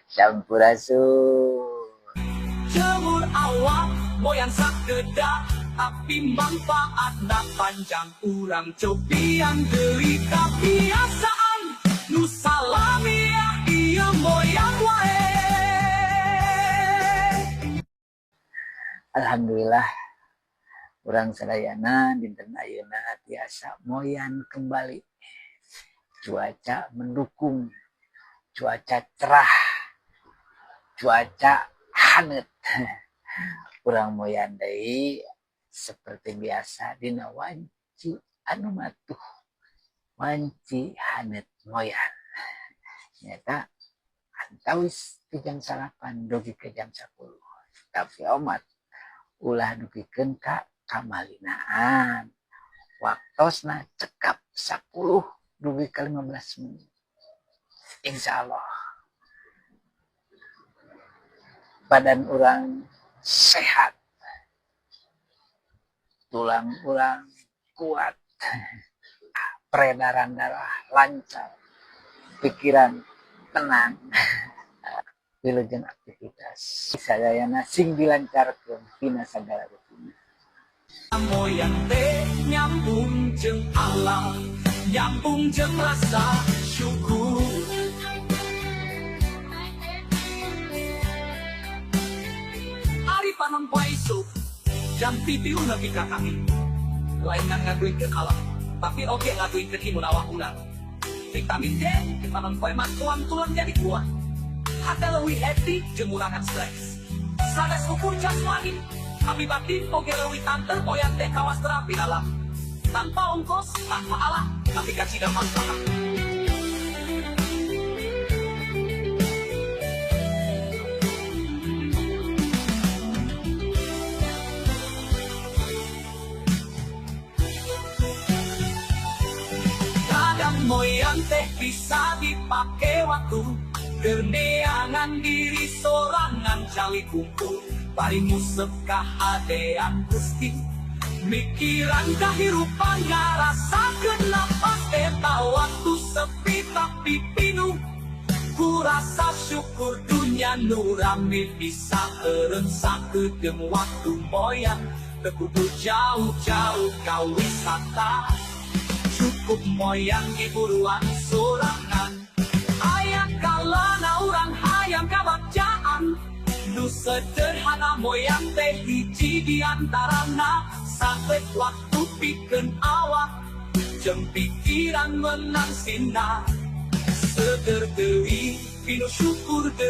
Sampurasun. Jemur awak moyan sakedak tapi manfaatna panjang urang cobian deui kabiasaan nu salamiah ieu moyan wae. Alhamdulillah, urang sadayana dinten ayeuna tiasa moyan kembali. Cuaca mendukung, cuaca cerah, cuaca haneut. Urang moyan deui seperti biasa dina wanci anu matuh, wanci haneut moyan. Nyaeta antawis ti jam 9 dugi ka jam 10. Tapi omat ulah dugikeun ka kamalinaan. Waktosna cekap 10 dugi ka 15 menit. Insya Allah badan urang sehat, tulang urang kuat, peredaran darah lancar, pikiran tenang, wilujeng aktivitas sadayana sing dilancarkeun dina sagala rupina. Moyan teh nyambung jeung alam, nyambung jeung rasa syukur. Ari panon poe isuk jam 7 nepi ka kami. Lain ngan ngaduikeun alam, tapi oge ngaduikeun imun awak urang. Vitamin D di panon poe mah tuang tulang jadi kuat. Hate leuwih happy jeung ngurangan stres. Sanes ukur jasmani, tapi batin oge leuwih tanteu moyan teh kawas terapi alam. Tanpa ongkos, tanpa alat, tapi kacida manfaat. Kadang moyan teh bisa dipake waktu keur neangan diri sorangan cali kumpul bari nguseup kahadean Gusti. Mikiran kahirupan ngarasakeun napas eta waktu sepi tapi pinuh. Ku rasa syukur dunya nu rame bisa eureun sakedeung waktu moyan. Teu kudu jauh-jauh ka wisata, cukup moyan hiburan sorangan. Aya kalana urang hayang kabacaan nu sederhana moyan teh hiji di antarana. Saklek waktu pikeun awak jeung pikiran menang sinar. Seger deui pinuh syukur deui.